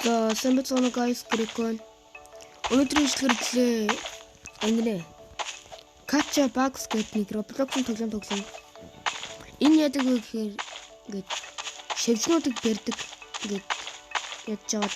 За, сайн байцгаана уу, guys, Грекон. Өнөөдрийн бичлэгээр төлөө ингэнэ. Catch a Bugs гэдэг нэг Roblox-ын тоглоом тоглоно. Энэ яадаг вэ гэхээр ингээд шавжнуудыг барьдаг. Ингээд ядж жагаад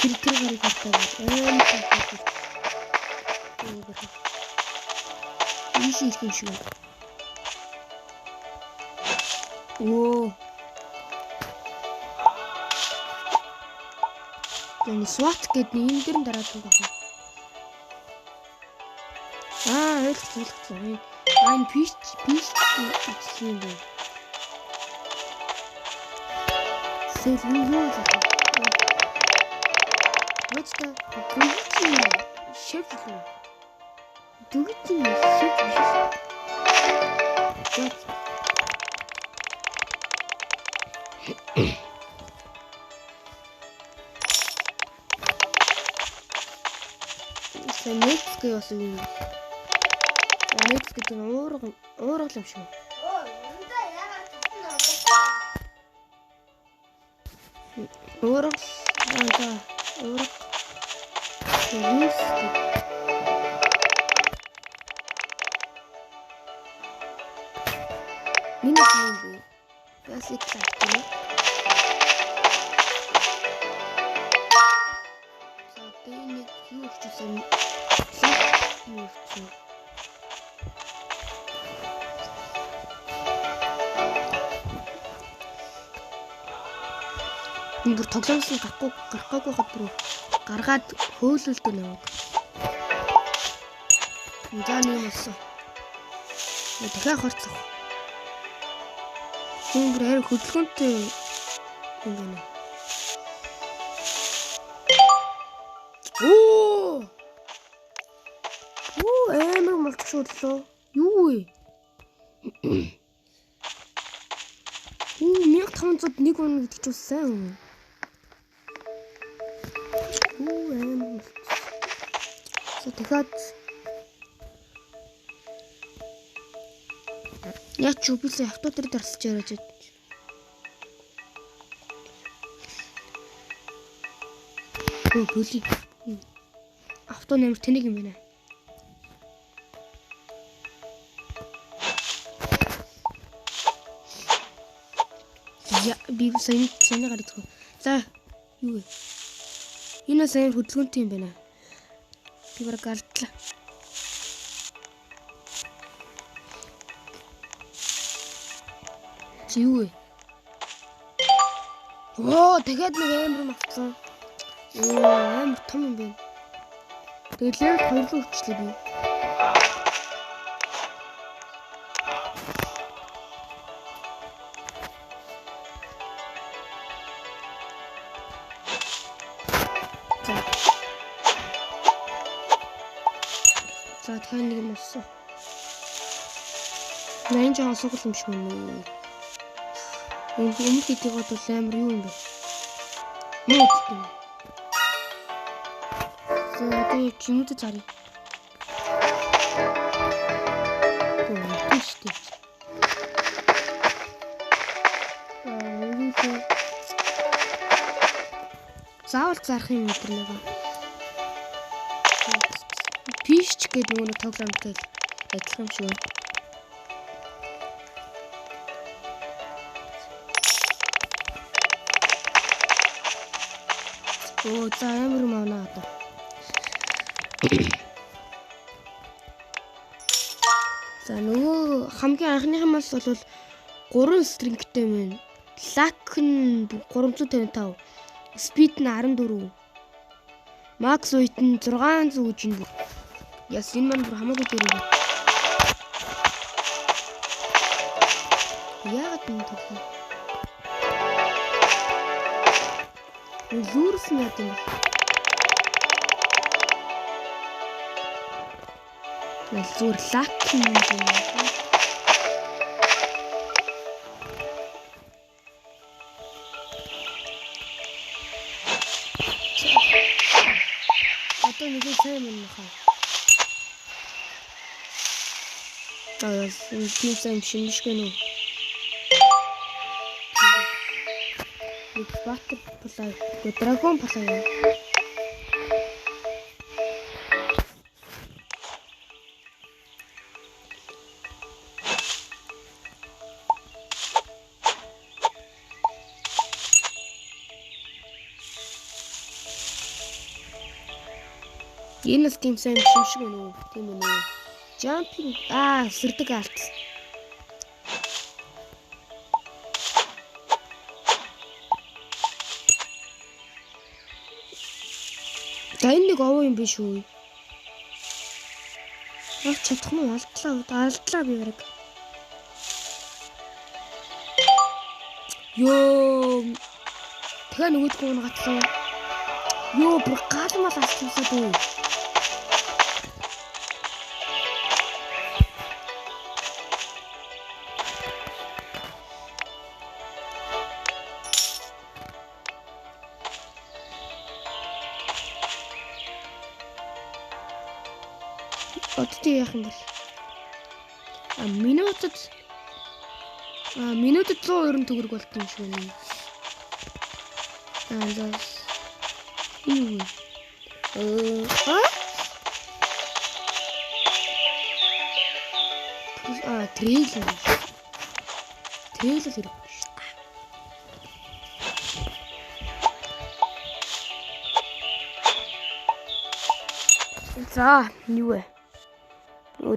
тэр тэр гарыг хартаа амар таатай. Ийш ирэх юм шиг байна. Оо. Энэ SWAT гэдэг нэг энэ дэр нь дараад байгаа. Аа, ойлгоцсон, ойлгоцсон. Аа, энэ пич пич ижлэх юм байна. Сэл юу юу л вэ? Яцта дүгчийн шеф лүү. Дүгчийн шеф биш. За. Санэц гэх бас юм. Санэц гэдэг нь уурга уурга юм шиг. Уурга аа уурга. Юус гэдэг. Миний юм бэ? Яс их таа. За би нэг юу хийчихсэн. Юу хийчихсэн. Энэ бүр тоглоомс нь гарахгүй гарахгүй хад бүр гаргаад хөөлөлтөө наваг. За нэг юм болсон. Дахиад хорцох. Энэ бүр арай хөдөлгөөнтэй юм байна. Оо! Оо, амар молчууллаа. Юу вэ? Оо, 1501 он гэдэг чинь сайн юм. Оо, амар молч. За дахиад яач юу би сая авто дээр дарсаж яриад байж. Өө, бөли. Авто нэмэр тэнэг юм байна. Я би сайн сайн гардаг. За юу вэ? Энэ сайн хөдөлгөөнтэй юм байна. Би бараг алдлаа. Чи юу вэ? Оо, дахиад нэг амар юм авсан. Оо, амар том юм байна. Тэгээд level 2 руу өчлөө би. За. За, дахиад нэг юм олсон. Найн жоохон сугал юм шиг байна. Энэ өмнөх хэдийг бол амар юу юм бэ? Муу гэдэг юм. За, одоо жинүүдэд заръя. Оо, тийш тийш. Аа, юу вэ? Заавал зарах юм өдр нэг. Пишч гэдэг нөгөө нэг тоглоомтой адилхан юм шиг байна. Оо, за амар юм авна одоо. За нөгөө хамгийн анхных нь бол 3 стрингтэй байна. Luck нь 355, speed нь 14, max weight нь 600 гэж юм бүр. Яс энэ маань бүр хамаагүй дээр юм. Яагаад энэ тоглоом? Лүүрс нь яд юм бэ? Зүгээр лак юм юм. Одоо нэг сайн юм хаа. Аа, тийм сайн юм шиг гэнэ үү? Butterfly, dragonfly юм. Энэ л тийм сайн юм шиг байна уу? Тийм үү? Jumping сэрдэг алт. За энэ нэг овоо юм биш үү? Авч чадах нь алдлаа би бараг. Йоо. Тэгээ нөгөөдгөө нь гатлаа. Йоо, бүр гаалмал алчихсаад үү? Одоо яах юм бол? Минутад 190 төгрөг болт юм шиг байна. За. Энэ юу? Трейл юм. Трейл л хэрэг шүү дээ. За, юу вэ?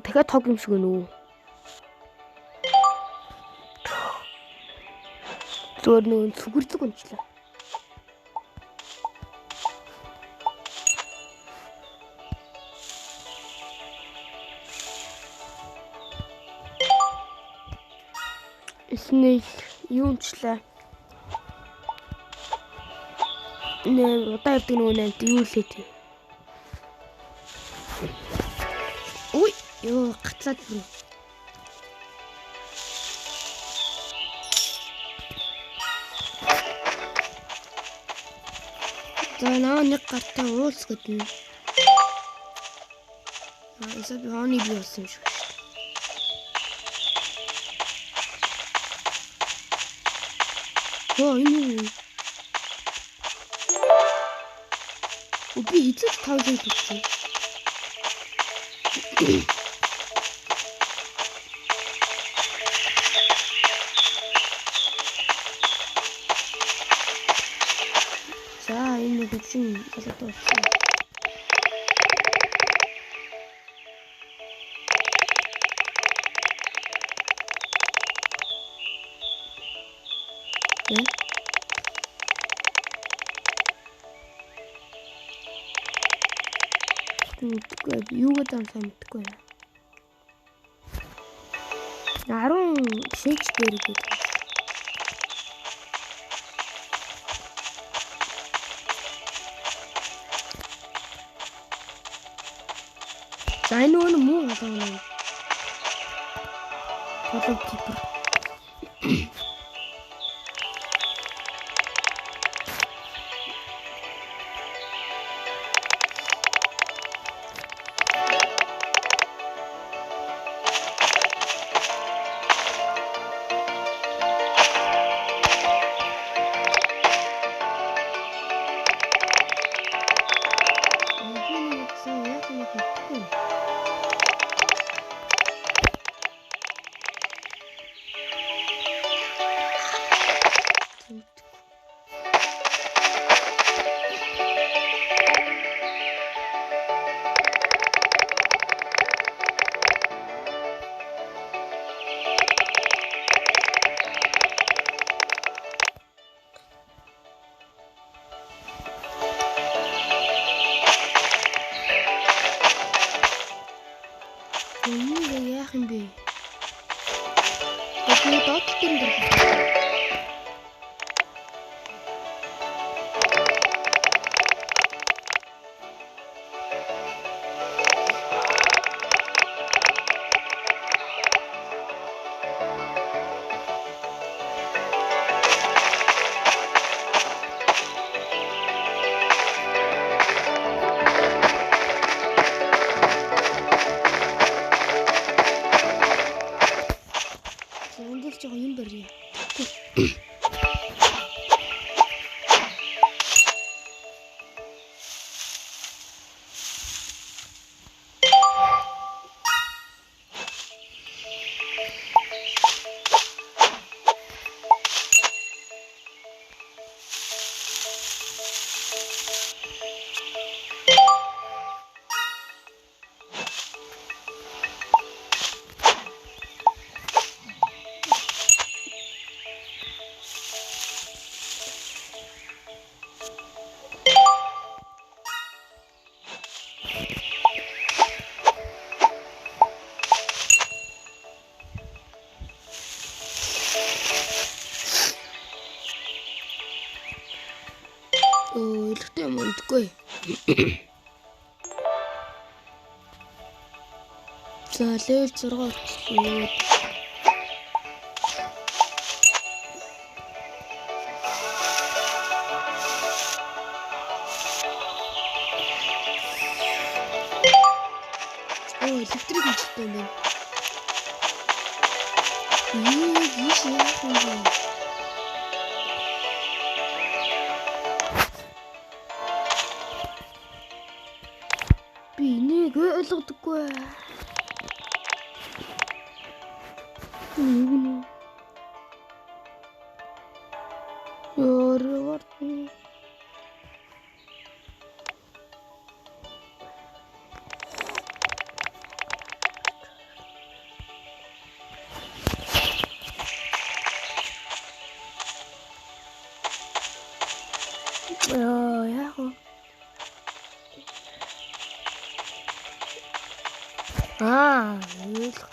Дахиад тог юм шиг байна уу? Зүгээр нөгөө сүгэрдэг унчлаа. Snake юу унчлаа? Нэ удаа явдаг нөгөө нэмт юу лээ тий. Үй, ёо гатлаад бүр. За наа нэг гартай уулз гэдэн. Аа би хооны бий болсон юм шиг шүү дээ. Хөө энэ юу? Би хэзээ ч 5 левел хийчихсэн. За энэ нэг хөгжим болоод болсон. Мэдгүй юу гэдэг юм сайн мэдгүй байна. 10 шийч дээр гэдэг. За энэ нөгөө муу халуун юм. Халуун типер. Яах юм бэ? Би доотлол дээр нь дарлаа. Юм барья. Өө, элэгтэй юм үндгүй. За, level 6 хүртэл. Оо, электрик хэмжээтэй юм байна. Юу ийш яах юм бэ? Би энийг ойлгодоггүй. Юу нэ? Ёрвар. Яа, яах вэ? Аа, ойлгочлоо.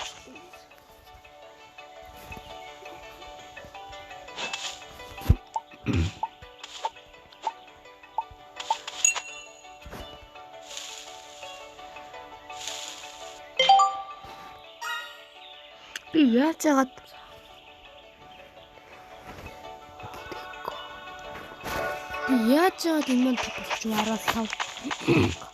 Би яаж яагаад би яаж яагаад энэ манд болчих 15.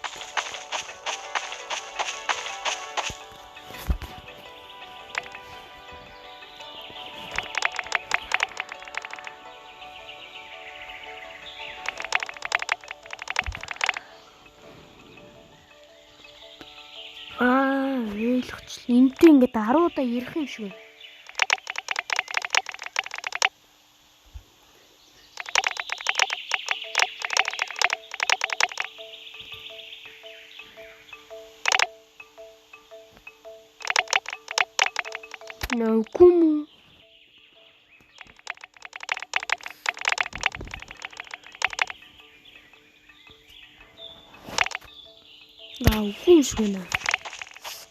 Аа, ойлгочлоо. Энтэй ингээд 10 удаа ярих юм шиг байна. Наа, үгүй юм уу? Аа, үгүй юм шиг байна.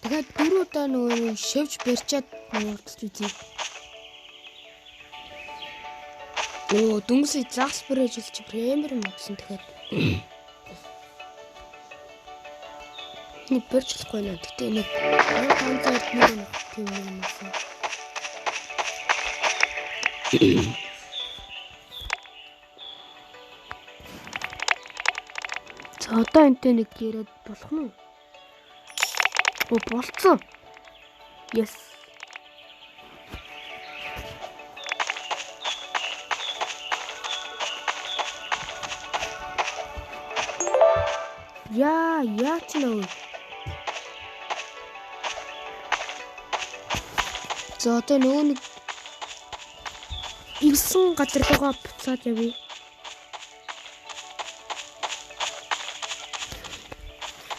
Тэгэхээр 4 удаа нөгөө нэг шивж барьчаад нуугдчих үзье. Өө, дүнсээ загас бүрэж чи премьер юм гэсэн тэгэхээр нэг барьж болохгүй нэ. Гэтэ нэг 1500 нэг нэг тийм юм байсан. За одоо энтэй нэг яриад болох нь уу? Оо, болцсон. Yes. Яа, яач нөө. За одоо нөгөө нэг ирсэн газар руугаа буцаад явъя.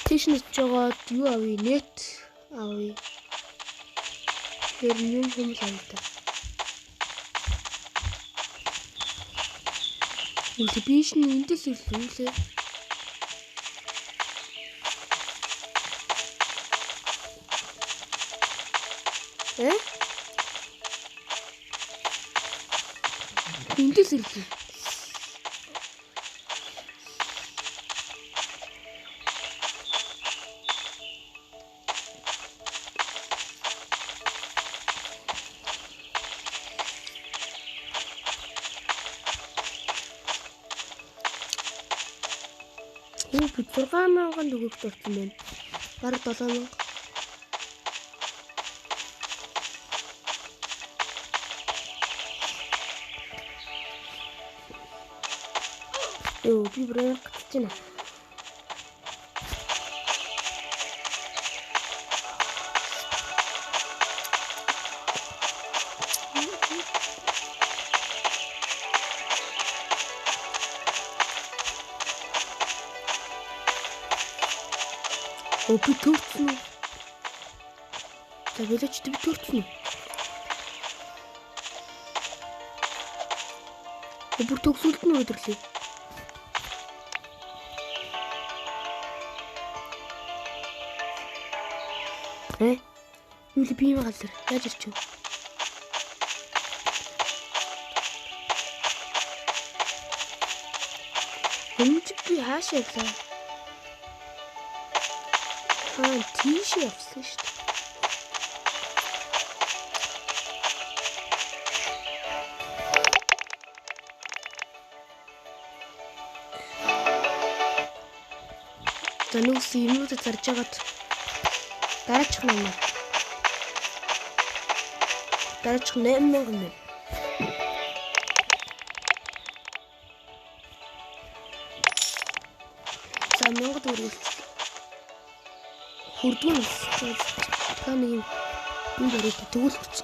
Тийш нь очиж байгаад юу авъя? Нет авъя. Тэр юм юм л авъя та. Үгүй би шин эндээс ирлээ лээ. Э? Эндээс ирлээ. Хүү би 6000 төгрөгт орсон байна. Бараг 7000. Йоо, би бүр гацж байна. Оо, би төрсөн үү? За билээч би төрсөн үү? Бүр төгсөлт нь өдөрлөө. Э? Юу л би юм галер. Яаж ирчих вэ? Хэмжиг би хаашаа явлаа? Аа, тийшээ явсан шүү дээ. За нүгс юмнуудад зарж хагаад дараачих нь юм. Дараачих 8000 юм. За 1000 төгрөг хүрдгүн өссөн. Та нэг юм энэ барыг тэгвэл хүч.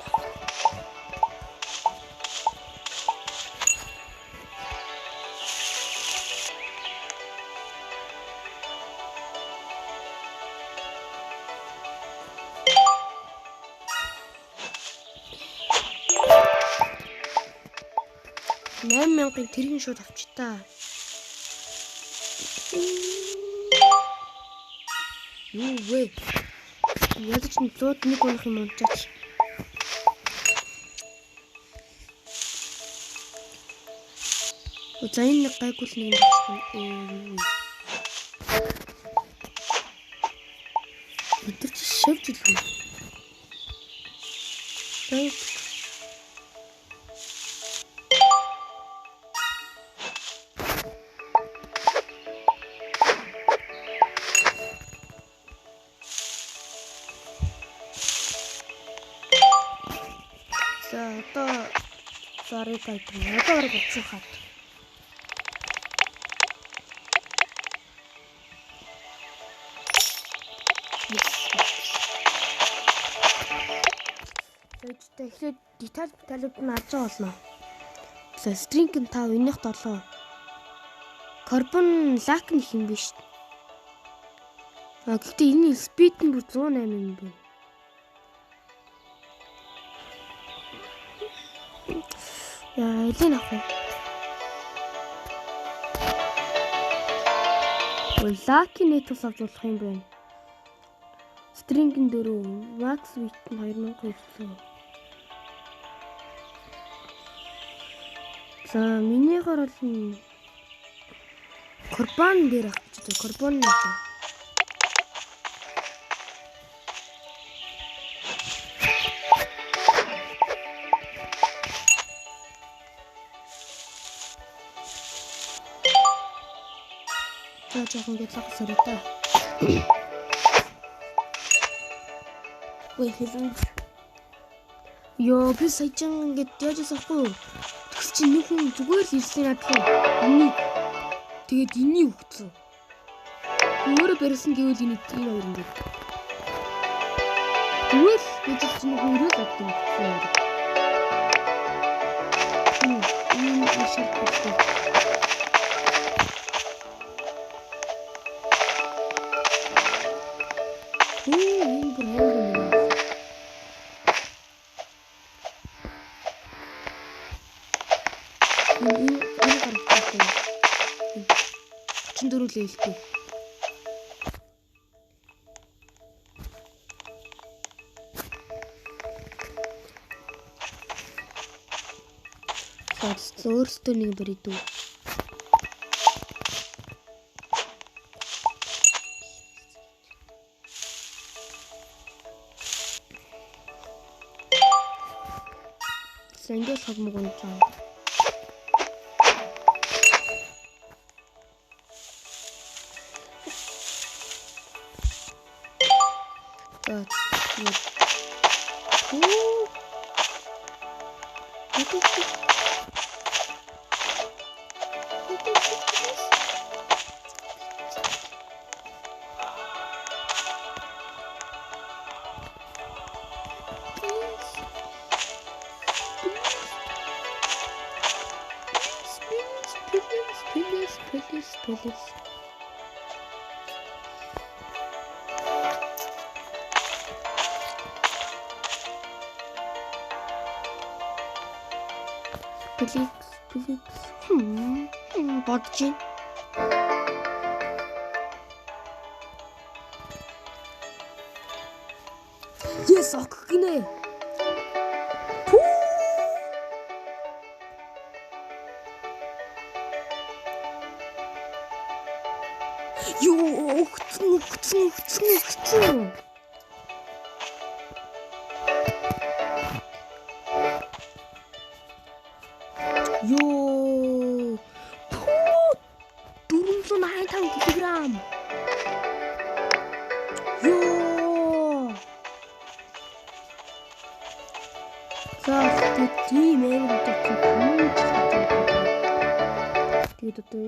Мянга тэргийн шууд авч та. Юу вэ? Ядаж нь 101 унах юм унчаач. За энэ нэг гайгүй л нэг юм авчихсан. Өдөр чи шавж илгүй. За одоо зарыг айтна. Одоо бараг утсан хат. За тэгэхээр деталь деталууд нь авч байгаа болно. За string нь 5, энийх 7. Карбон лак нь их юм биш. А гэхдээ энэ speed нь бүр 108 юм байна. Яа, элийн авах вэ? Lucky net ус авч болох юм байна. String нь 4, max width нь 2200. За, минийхоор бол карбон дээр авч байгаа. Карбон нэг. За жоохон ингэ лаг сорё та. Ой хэлэн. Йоо би саяхан ингэ яаж ясахгүй юу? Тэгс чи нэг хүн зүгээр л ирсэн надлаа. Энийг тэгээд энийг өгцөн. Өөрөө барьсан гэвэл энэ хоёр ингэ. Зүгээр л гэж чи нэг хүн өрөөл авдаг өгцөн юм. Энэ шалбартай. Энэ бүр амар юм байна. Энэ гарах. 34 левелтэй. За өөрсдөө нэг барь дүү. За ингээд хог мог унж байгаа. За Please, please. Please, please. Бодож байна. Yes, ок гинэ. Юу өгцөн өгцөн өгцөн өгцөн. Йоо. 485 кг. Йоо. За тэгээд тийм амар удаач. Тэгээд одоо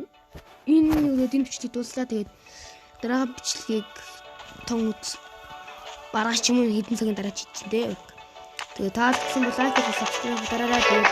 энэ нөгөө энэ бичлэг дууслаа. Тэгээд дараагийн бичлэгийг тон үз бараач ч юм уу хэдэн цагийн дараа чийчихэн дээ. Тэгээд таалагдсан бол лайк болон subscribe дараарай. Тэгээд